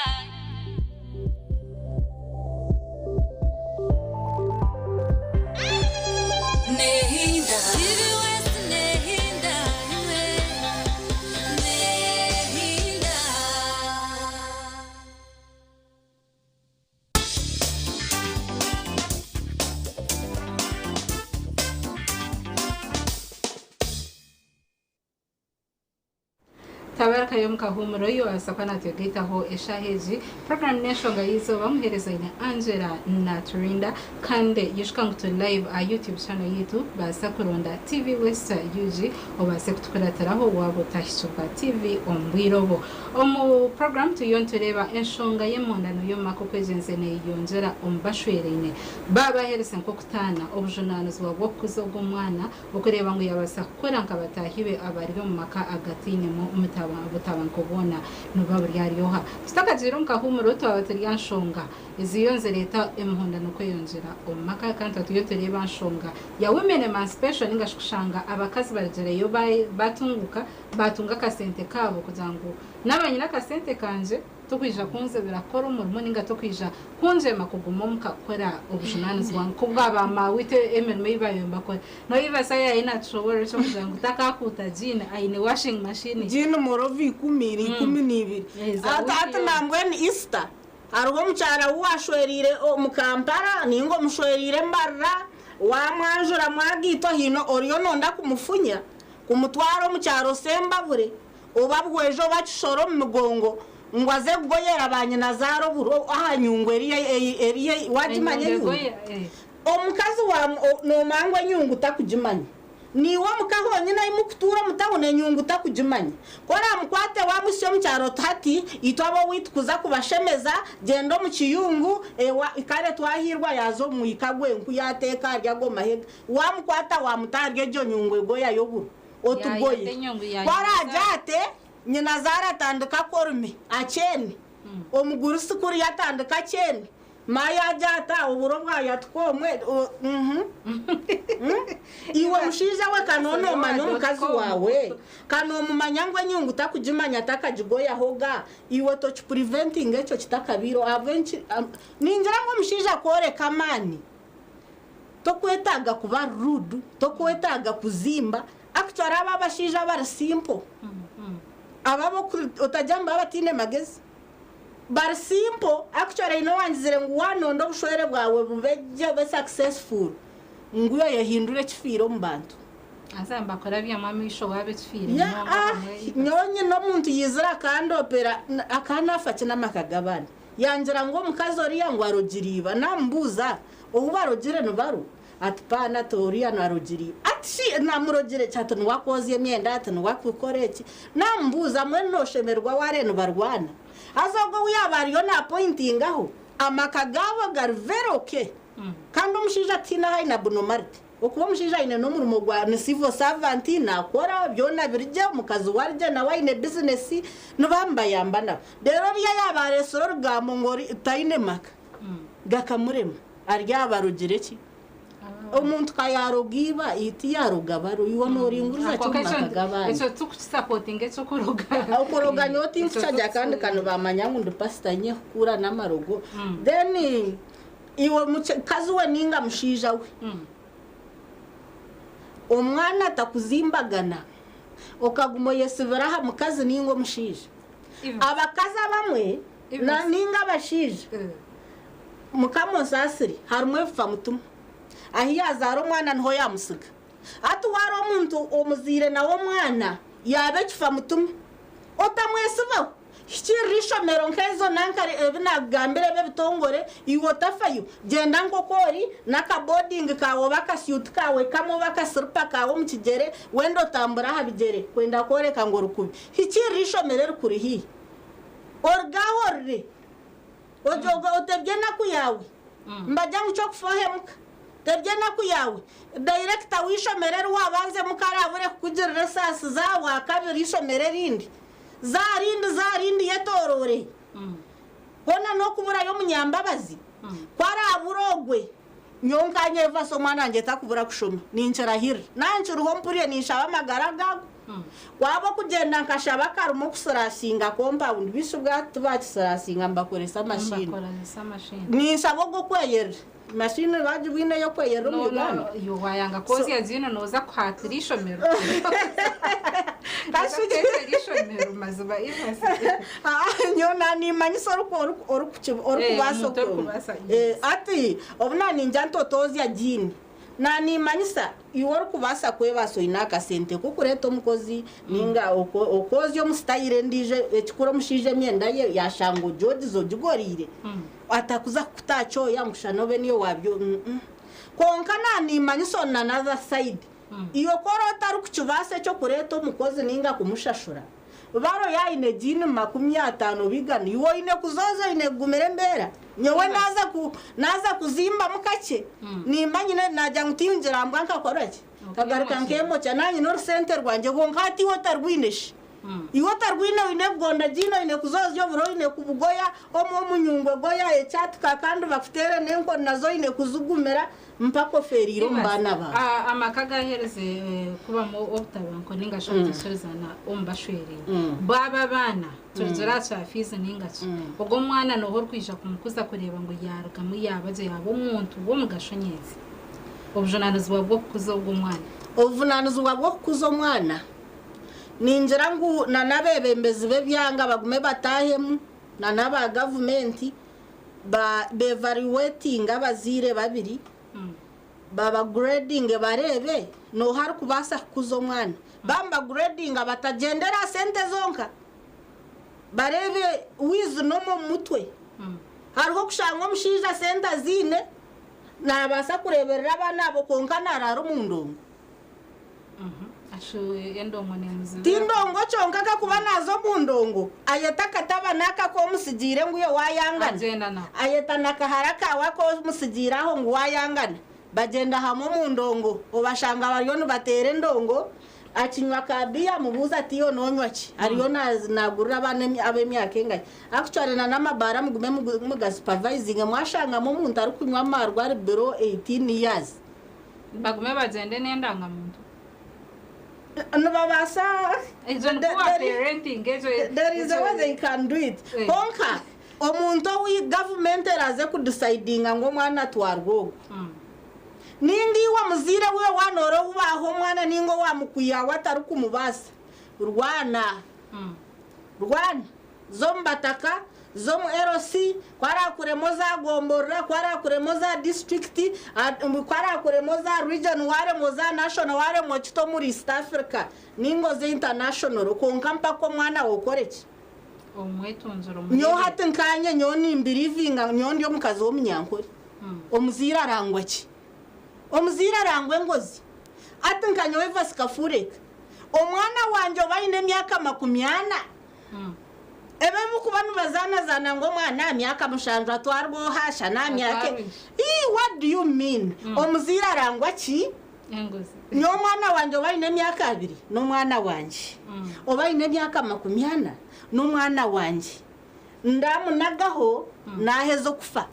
Nehinda. TV West nehinda. Imwe. Nehinda. Tabaraka y'omukahuumuro yobaasa kuba natwegaitaho eshaaha egi. Program n'enshonga y'eizooba, muheereza oine Angela Naturinda, kandi ijuka ngu turi live aha YouTube channel yaitu, baasa kuronda TV West UG obaase kutukuratiraho waaba otahikibwa TV omu bwire obu. Omu program turiyo nitureeba enshonga y'emihondano y'omu maka oku egyenze neyeyongyera omu bashweraine. Baaba baheereza nk'okutaana obujunaanizibwa bw'okukuza ogwo mwana, Okureeba ngu yaabaasa kukora nka bataahi be abari omu maka agatainemu butabanguko bwona nibuba buri ahari oha? Tutakagiire omu kahuumuro, twaba turi aha nshonga eziriyo nizireeta emihondano kweyongyera omu maka kandi twaba turiyo nitureeba nshonga ya women emancipation ninga shi kushanga abakazi barugireyo batunguka baatunga akasente kaabo kugira ngu naaba nyine akasente kangye Tokwija kunzibira kukora omurimo ninga tokwija kungyema kuguma omuka kukora obujunanizibwa nk'obwa ba maawitwe emirimo ei baabaire nibakora. Noibasa yaaye natushoboorora eky'okugira ngu takakuuta jiini aine washing machine. Jiini morovu ikumi, ikumi n'ibiri. Eza Hati wiiki hati yoona. nambwenu Easter hariho omukyara ou washwereire omu Kampala ninga omushwereire Mbarara wamwanjura mwagaitwa haine oriyo nonda kumufunya kumutwara omu kyaro Sembabure. Oba bwejo oba kishoro omu migongo ngu aze kugoyera ba nyinazaara oburo aha nyungu eriya eriya wagimanya Enyungu enyungu? egoya eh. Omukazi wa nomanya ngu enyungu takugimanya. Niiwe omuka honyine ahi mukutuura omu tawuni enyungu takugimanya. Ku oramukwate wamuhitsya omu kyaro oti hati itwe ab'owaitu kuza kubashemeza gyenda omu kiyungu ewa kare twahiirwa yaaza omu mwika gw'enku yaateeka ahari ago mahega wamukwata wamuta ahari egyo nyungu egoya y'oburo. Otugoye. Ku araagye ate, nyinazaara atandika akorume, akyene. Omugurusi kuriya atandika akyene. Maayo agye ata, oburo bwayatuka omwe. Iwe mushaija we ka nooba noomanya omukazi waawe, ka noomumanya ngu enyungu takugimanya takagigoyahoga, iwe tokipuriventinga ekyo kitakabaireho. Ahabw'enki? Ningira ngu omushaija kworeka amaani. Tokwetaaga kuba rude, tokwetaaga kuzimba, actually abo abashaija abari simple, abo aboku otagira ngu baba bataine magezi, bari simple, actually haine owangizire ngu wanonda obushwere bwawe bube gye bube successful, ngu iwe oyehindure ekifiire omu bantu. Haza nibakurabyamu amaisho waaba ekifiire Ya munonga ah bamwe. nyowe nyine omuntu yaizire akandopera, akaba nafa ki n'amaka g'abandi, yangira ngu omukazi oriya ngu arogire iba, namubuuza Ou barogire nibaru? Ati paana ati oriya narogire iba. Ati shi namurogire ki? Ati niwe akwozya emyenda, ati niwe akukora eki. Namubuuza mbwenu noshemererwa wareeba nibarwana? Haza ogwo ou yaaba ariyo napointingaho, amaka gaabo gari very okay. Kandi omushaija tihaine ahu aine abnormality. Okuba omushaija aine n'omurimo gwa ni civil servant, nakora, byona biri gye, omukazi we ari gye nawe aine business, nibaba nibayambanaho. Reero oriya yaaba areetsire orugambo ngu ori taine maka. Gakamurema aryaba arogire ki? Omuntu ka yaroga iba, iwe tiyaroga baro, iwe noringuriza ki omu maka g'abandi? Ekyo tikukisapotinga eky'okuroga. Okuroga nyowe tinkukyagya kandi ka nibamanya ngu ndi pasita nyehukura n'amarogo. Then iwe mukazi we ninga mushaija we, omwana atakuzimbagana okaguma oyesibire aha mukazi ninga omushaija. Abakazi abamwe ninga abashaija Mukama onsaasire harimu ebifa mutima. Ahi yaazaara omwana niho yaamutsiga. Hati waara omuntu omuzaire nawe omwana yaaba ekifa mutima otamwetsibaho. Hikiirira eishomero nk'ezo nanka ebi naakugambira ebi ebitongore iwe otafayo. Gyenda nk'oku ori n'akabodingi kaawe oba akasuuti kaawe kamwe oba akasiripa kaawe omu kigyere wenda otambure aha bigyere kwenda kworeka ngu ori kubi. Hikiirira eishomero erikuri haihi oruge aho orire. Ogye otebye enaku yaawe. Nibagya ngu ky'okufa ohemuka. Tebya enaku yaawe. Dayirekita w'eishomero eri waabanzemu ku araabure kukugirira esaasi za aha Waakabiri eishomero erindi, za aha rindi, za aha rindi yetooroore. Hoona n'okuburayo omunyambabazi. Ku araabure ogwe, nyowe nka Nyevasi omwana wangye takubura kushoma. Ninkirahirira. Nankiriho mpurire ninshaba amagara gaago. Kwaba okugyenda nkashaba akarimo okusirasinga kompawundi beitu bwati tibakisirasinga nibakoresa mashini. Ninshaba ogw'okweyerera. Mashini bagibwine ey'okweyerera omu Uganda? Wayanga kwozya ziino nooza kuhaatira eishomero. Nooza kuteekyera eishomero maziba Evans. Nyowe naanimanyisa orikubaasa Omuntu orikubaasa, Hati obu naningira nti otoozya giini. Nanimanyisa iwe orikubaasa kwebaasa oine akasente k'okureeta omukozi ninga okwozya omu sitayiro endiijo ekikuru omushaija emyenda ye yashanga ogyogize ogigoriire atakuza kukuta aha kyoya ngu shana obe niiwe wabyo Kwonka nanimanyisa on another side iwe ku oraba otarikukibaasa eky'okureeta omukozi ninga kumushashura Baro yaine jiini 50 bigana iwe oine kuzooza oine kugumira embeera nyowe naaza ku naaza kuzimbamu kakye nimba nyine naagira ngu tingira mbwa nkakora ki nkagaruka nkemokya naanyine orusente rwangye kwonka hati iwe otarwine shi iwe otarwine oine kugonda jiini oine kuzoozya oburo oine kubugoya omwe omunyungu egoya ekyatika kandi bakuteere n'enkoni nazo oine kuzigumira Mpaka ofeereire omu baana baawe. Amaka agaherize kubamu obutabanguko ninga shi obutaikirizana omu bashweraine, baaba abaana turugire aha kya fiizi ninga ki, ogwo omwana nooha orikwija kumukuza kureeba ngu yaarugamu yaaba gye yaaba omuntu w'omugasho nyentsya? Obujunaanizibwa bw'okukuza ogwo omwana. Obuvunaanizibwa bw'okukuza omwana, ningira ngu n'abeebembezi b'ebyanga bagume bataahemu n'aba gavumenti. Ba bevaluatinge abazaire babiri, baba gradinge bareebe nooha arikubaasa kukuza omwana. Baaba nibagradinga batagyendera aha sente zonka, bareebe who is normal omu mutwe. Hariho okushanga omushaija sente aziine, naabaasa kureeberera abaana abo kwonka naaraara omu ndongo. Ti ndongo kyonka kakuba naaza omu ndongo, ayeta akatabani aka aku omutsigiire ngu iwe waayangana. Ayeta na kahara kaawe aku omutsigiire aho ngu waayangana. Bagyenda hamwe omu ndongo, obashanga bariyo nibateera endongo, akinywa ka biya amubuuza ati iwe noonywa ki? Ariyo naagurira abaana ab'emyaka engahi? Actually na n'amabaara mugume mugasupervisinge mwashangamu omuntu arikunywa amaarwa ari below 18 years. Bagume bagyende n'endangamuntu. Nibabaasa Egyo ni poor parenting egyo. There is a way they can do it. Kwonka omuntu ou gavumenti eraaze kudisaidinga ngu omwana atwarwe ogwo. Ninga iwe omuzaire we waanoora ou baaha omwana ninga owaamukwihaho atarikumubaasa, rwana. Rwana. Za omu bataka, za omu LC, ku araakurema oza gomborora, ku araakurema oza disiturikiti, ku araakurema oza region, waaremwa oza national, waaremwa okite omuri East Africa ninga oze international kwonka mpaka omwana waawe okore ki? Omwetungire Nyowe omureebe. hati nkaanye nyowe nimbirivinga nyowe ndi omukazi w'omunyankore. Omuzaire arangwa ki? Omuzaire arangwa engozi. Hati nka nyowe Vasika Fureka, omwana wangye obu aine emyaka 40, Ebi ebirikuba nibazaanazaana ngu omwana aha myaka 7 atwarwe oha shana aha myaka Atwarwe. Ii what do you mean? Omuzaire arangwa ki? Engozi. Nyowe omwana wangye oba aine emyaka 2 n'omwana wangye. Oba aine emyaka 40 n'omwana wangye. Ndamunagaho naaheza okufa.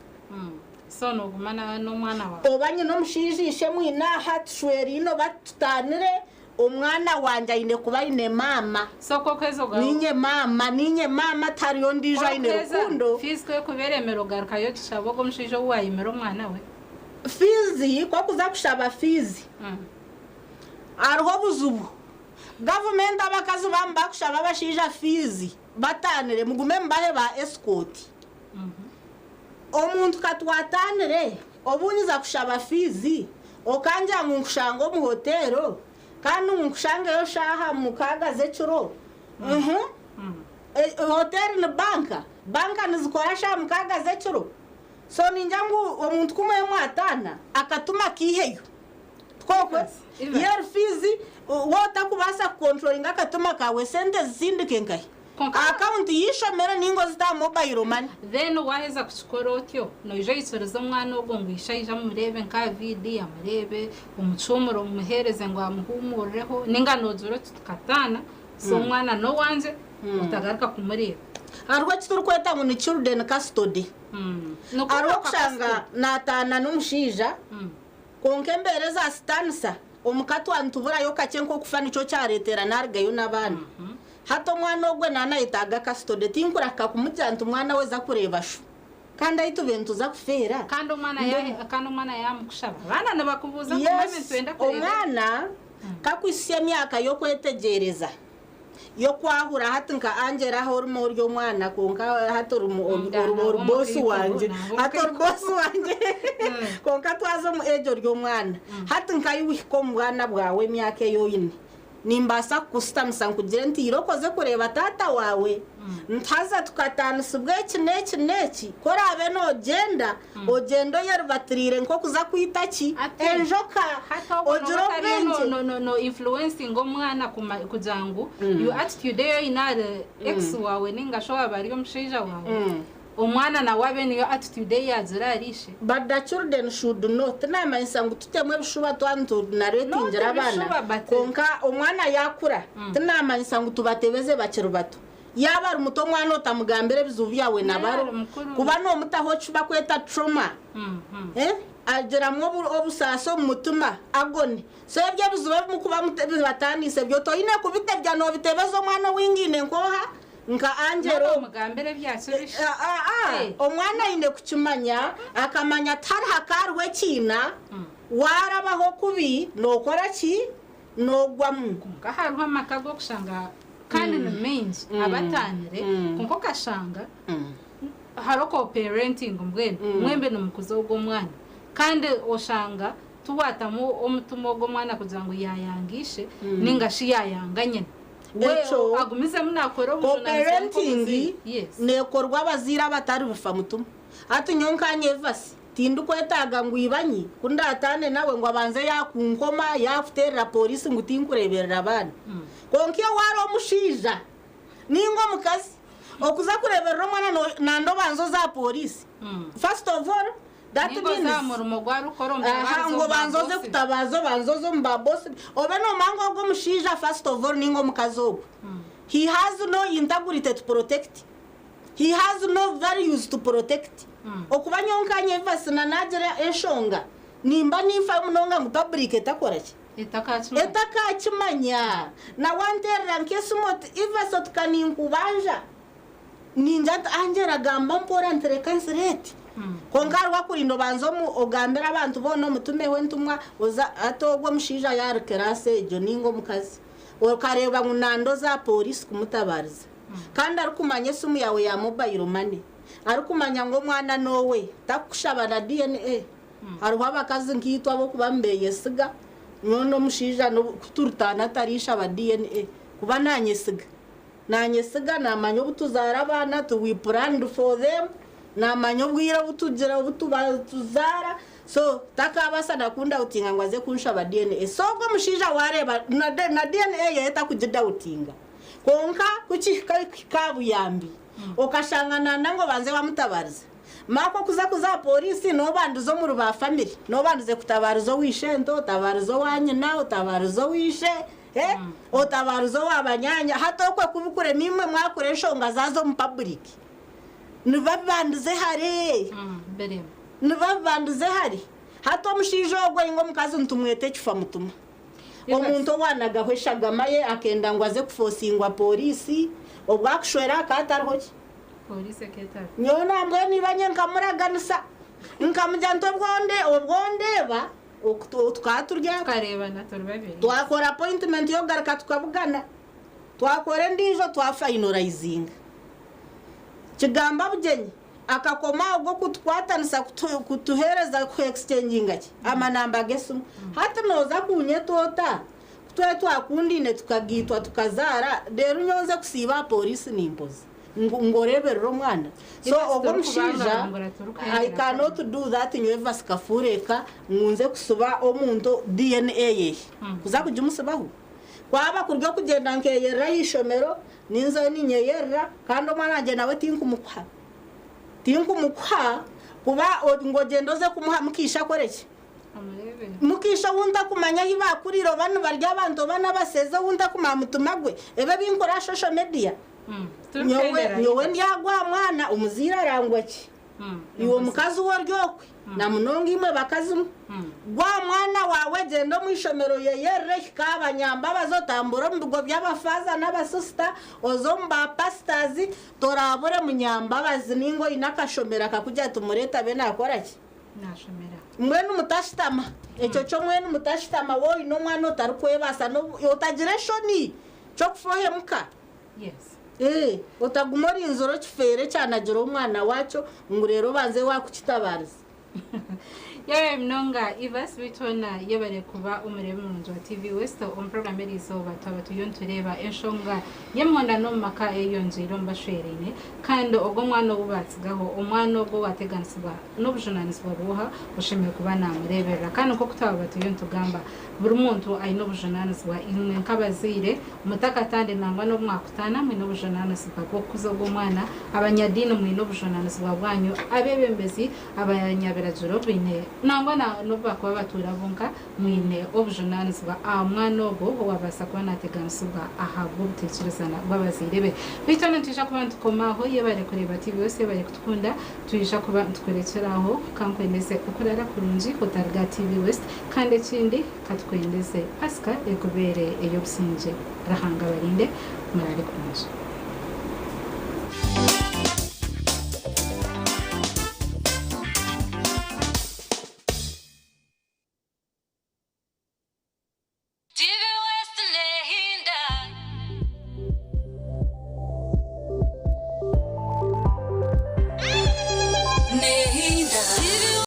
So nooguma n'omwana waawe. Oba nyine omushaija ishe mwine aha tushweraine oba tutaanire, Omwana wangye aine kuba aine maama. So ku okwezi oga. Niinye maama, niinye maama tihariyo ondiijo aine Okweza rukundo. Fiizi ku erikuba eremire ogarukayo okishaba ogwo omushaija ou waayimire omwana we. Fiizi, ku okuza kushaba fiizi hariho obuzibu. Gavumenti abakazi bamwe bakushaba abashaija fiizi bataanire mugume mubahe ba escort. Omuntu ka twataanire, obu nyiza kushaba fiizi, okangira ngu nkushange omu hoteero, kandi ngu nkushangeyo shaaha 6 z'ekiro? Uhu. Hoteeri ni banka? Banka nizikora shaaha 6 z'ekiro? So ningira ngu omuntu ku mube mwataana, akatuma akaiheyo. Tikwo? Yeeri fiizi, waaba otarikubaasa kukonturoringa akatuma kaawe, esente zisindike nkahi? Kwonka. Akawunti y'eishomero ninga ozite aha mobile money. Then waheza kukikora otyo, noija oikirize omwana ogwo ngu ishe aije amureebe nka aha vidiyo amureebe, omucuumure omumuheereze ngu amuhuumurireho, ninga nogira oti tukataana, so omwana n'owangye, otagaruka kumureeba. Hariho eki turikweta ngu ni children custody. Hariho okushanga naataana n'omushaija kwonka embeera ezasitaanisa omu ka twaba nituburayo kakye nk'okufa nikyo kyareetera naarugayo n'abaana. Hati omwana ogwe naaba nayetaaga custody tinkurahika kumugira nti mwana we za kureeba sho kandi ahi tube nituza kufeera. Kandi omwana ya kandi omwana yamukushaba abaana nibakubuuza ngu mummy Yes nitwenda kureeba omwana kakuhitsya emyaka y'okwetegyereza Y'okwahura hati nka Angela aho orimu ori omwana kwonka hati ori ori boss wangye hati ori boss wangye kwonka twaza omu age ori omwana hati nka iwe ohika omu bwana bwawe emyaka ei oine nimbaasa kukusitamisa nkugire nti ira okoze kureeba taata waawe nti haza tukataanisibwa eki n'eki n'eki ku oraabe noogyenda ogyende oyeribatiriire nk'okuza kwita ki Ati, enjoka hati obwo ogire noba otariyo obwengye no, no, no influencing omwana kugira ngu your attitude eyo oyine ahari ex wawe ninga shi owaba ari omushaija wawe omwana nawe abe niyo attitude ei yagira ahari ishe. But the children should know tinamanyisa ngu tutemu ebishuba twaba nitunaretingira Not abaana ebishuba, but- kwonka omwana yakura tinamanyisa ngu tubatebeze bakiri bato yaaba ari muto omwana otamugambira ebizibu byawe Naye nabaro ari mukuru. kuba nomutaho eki bakweta trauma agiramu obusaasi omu mutima agony so ebyo ebizibu ebimukuba bibataniise byo toine kubitebya nobitebeza omwana owingaine nkoha nka Angela Noba ogu. omugambire ebyakyo bisha. Omwana aine kukimanya akamanya tihariho akariho ekiina warabaho kubi nokora ki nogwamu. Kwonka hariho amaka g'okushanga kandi ni maingi abatanire kwonka okashanga hariho co-parenting mbwenu mwembe nimukuza ogwo omwana kandi oshanga tuwatamu omutima ogwo omwana kugira ngu yayangishe ninga shi yayanga nyina we Ekyo agumizemu nakora obujunanizibwa co-parenting nk'omuzaire. Yes. nekorwa abazaire abatari bufa mutima hati nyowe nkanye Evasi tindikwetaaga ngu ibanyi ku ndataane nawe ngu abanze yakunkoma yakuteerera polisi ngu tinkureeberera abaana kwonka iyo waari omushaija ninga omukazi okuza kureeberera omwana nanda obanze oze aha polisi first of all that Ninga oza means aha murimo gwarukora Aha, omutabariza ngu obanze oze kutabaza obanze oze omu babosi obe nomanya ngu ogwo omushaija first of all ninga omukazi ogwo he has no integrity to protect he has no values to protect okuba nyowe nkanye Evasi na nagira enshonga nimba ninfayo munonga ngu public etakora ki Etakakimanya. Etakakimanya na wanterera nk'esimu oti Evasi otuka ninkubanja ninja nti Angela gamba mpora nti reka nsireti kwonka hariho akurinda obanze ogambire abantu boona omutumeho entumwa oza hati ogwo omushaija yarekera ase egyo ninga omukazi okareeba ngu nanda oza polisi kumutabariza kandi arikumanya esimu yawe ya mobile money arikumanya ngu omwana nowe takukushaba na DNA hariho abakazi nkaitwe abokuba nibeyesiga nyowe n'omushaija kuturutaana atarishaba DNA kuba nanyesiga nanyesiga namanya obu tuzaara abaana we planned for them namanya obwire obu tugira obu tuzaara so takabaasa nakundautinga ngu aze kunshaba DNA so ogwo omushaija wareeba na DNA yeye takugidautinga kwonka kukihika kabuyambi okashanga nanda ngu obanze wamutabariza maako okuza kuza aha polisi nobandiza omuri ba family nobandize kutabariza ow'ishento otabariza owanyina otabariza ow'ishe otabariza owabanyanya hati okwe kubikure nimwe mwakura enshonga zaza omu public nibabibandize hare Biremu. Nibabibandize hare hati omushaija ogwo ainga omukazi nitumweta ekifa mutuma omuntu owanagaho eshagama ye akenda ngu aze kufosingwa polisi obwakushwera akaba atariho ki Polisi eketari. Nyowe nambwenu ibanye nkamuraganisa nkamugira nti obwondeeba tukaba turi aho Tukareebana turi babiri. Twakora appointment yokugaruka tukabugana twakora endiijo twafinalizinga kigamba bugyenyi akakoma ago kutukwatanisa kutuheereza ku exchanginga ki amanamba g'esimu hati nooza kunyeta ota kutwari twakundine tukagiitwa tukazaara reero nyowe nze kusiiba aha polisi nimpoza ngu oreeberere omwana so Ivasi ogwo turikubanga omushaija ngura turikuhendera I cannot do that nyowe Evasi Kafureka ngu nze kusiba omuntu DNA ye kuza kugimusibaho kwaba kuri okugyenda nkeyerera aha ishomero ninzayo ninyeyerera kandi omwana wangye nawe tinkumukuha tinkumukuha kuba ngu ogyende oze kumuha mukiisha akore ki Amureebere. Mukiisha ou ntakumanya ahi bakurire oba nibarya abantu oba n'abaseeza ou ntakumanya mutima gwe ebi ebinkora aha social media Turikuhendera. Nyowe ndyagwa mwana omuzaire arangwa ki iwe omukazi we ori okwe na munonga imwe bakazi mwe gwa mwana wawe gyenda omu ishomero yeyerere hika abanyambabazi otambure omu bigo by'abafaaza n'abasisita oze omu bapasitazi torabure munyambabazi ninga oine akashomero akakugira ati mureete abe nakora ki Nashomera. Mbwenu mutashitama ekyo kyo mbwenu mutashitama wowe oine omwana otarikwebaasa otagira eshoni. Ky'okufa ohemuka? Yes. Ee, otaguma orinzire okifeere ekyanagire omwana waakyo ngu reero obanze waakukitabaariza. Yebare munonga Evas beitu hoona yebare kuba omureebi murungi wa TV West omu puroguramu eriizooba twaba turiyo nitureeba enshonga y'emihondano omu maka eyeyongyeire omu bashweraine kandi ogwo omwana ou baatsigaho omwana ogwo owaateganisibwa n'obujunaanizibwa bw'oha oshemereire kuba naamureeberera kandi nk'oku twaba turiyo nitugamba Buri muntu aine obujunaanizibwa. Imwe nk'abazaire, mutakatandire nangwa n'obu mwakutaana, mwine obujunaanizibwa bw'okukuza ogwo mwana. Abanyadiini mwine obujunaanizibwa bwanyu. Abeebembezi, abanyabiragiro baine, nangwa n'obu baakuba batuura bonka, mwine obujunaanizibwa aha mwana ogwo owaabaasa kuba naateganisibwa ahabw'obutaikirizana bw'abazaire be. Beitu hanu nitwija kuba nitukoma aho. Yebare kureeba TV West, yebare kutukunda. Twija kuba nitukurekyera aho. Ka nkwendeze okurara kurungi otaruga aha TV West. Kandi ekindi, ka tukwendeze Pasika ekubeere ey'obusingye. Ruhanga abarinde, muraare kurungi.